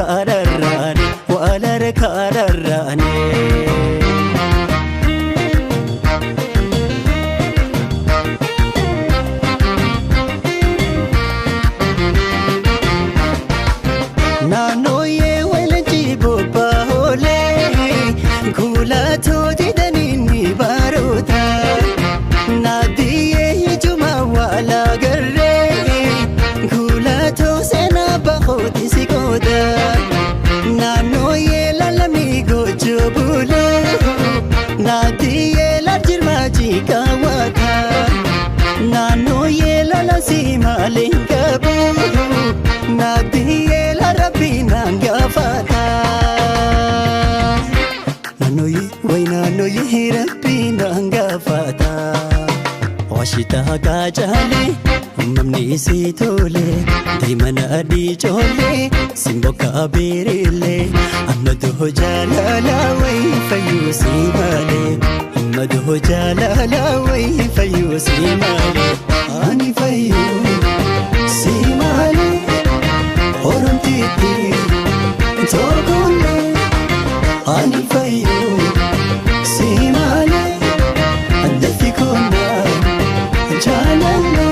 harkaararraane wal harkaararraane. Naannooyee walajjii bobba'oolee kuulatoo didanii ni baroota. Naaddiyyee ijuma wal agarree kuulatoo seenaa bahooti si gooda. Naannooyee lalamii gochuu bulee naaddiyyee laajirmaa jikaawwata. Naannooyee lalasii maaliin qabu naaddiyyee larabbii naan gaafata. Naannooyee wayi naannooyee rabbii naan gaafata. Waashitaa gaajaalee uumamni isii tolee deemana adii coolee simboo biirilee amma jaalala wayi fayyuu si malee amma jaalala wayi fayyuu si malee ani fayyuu si malee oromtiitti tokkollee ani fayyuu si malee addafi koonaa jaalala.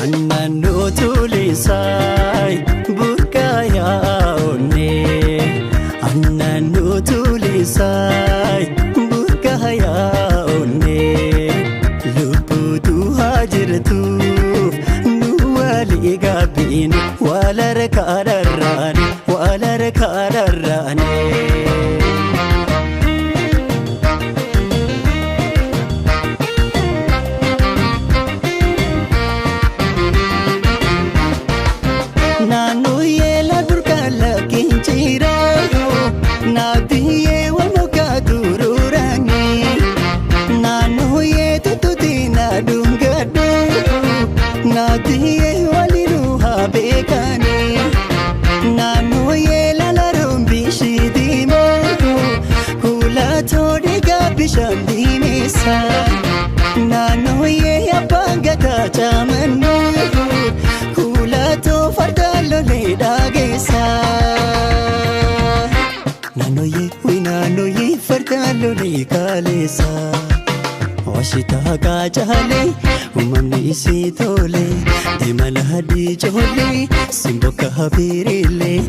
Annanoo tulisaay burqaayaa'oonne annanoo tulisaay burqaayaa'oonne lubbuutu haa jirtuuf nu walii gaabbiin wal harkaararraane wal harkaararraane. Naannooyee laburkaala kinjiraayo naaddiyyee wal muka duruuraani naannooyee tuttuutiin adungadhoo naaddiyyee waliinuu haa beekani naannooyee lalaruun bishii diimoo kuulatoo dhiigaa bishaan diimeessa naannooyee abbaan gataa caamannoo. Kuulatoo farda lolee dhageessa. Naannooyee naannooyee farda lolee kaaleessa. Waashitaa gaajaalee uumamni isii tolee deemana adii coolee simboo kabiirilee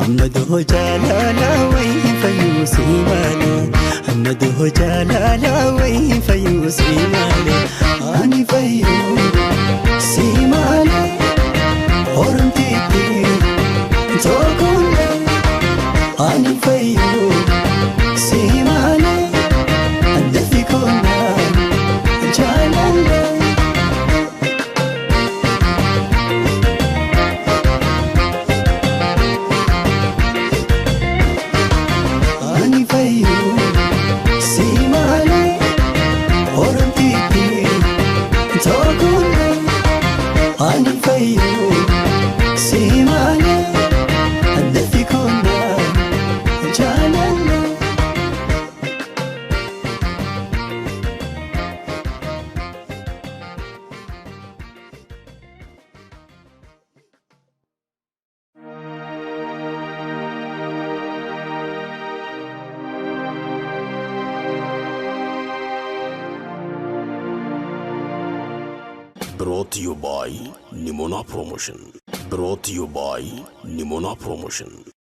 amma jaalala wayi fayyuu si malee amma jaalala wayi fayyuu si malee ani fayyuu si malee. Oromtiitti tokkollee ani fayyuu si malee addafi koonaa jaalallee. Ani fayyuu si malee oromtiitti tokkollee ani fayyuu. Si malee addafi koonaa jaalala. Brought to you by Nimona Promotion. Brought to you by Nimona Promotion.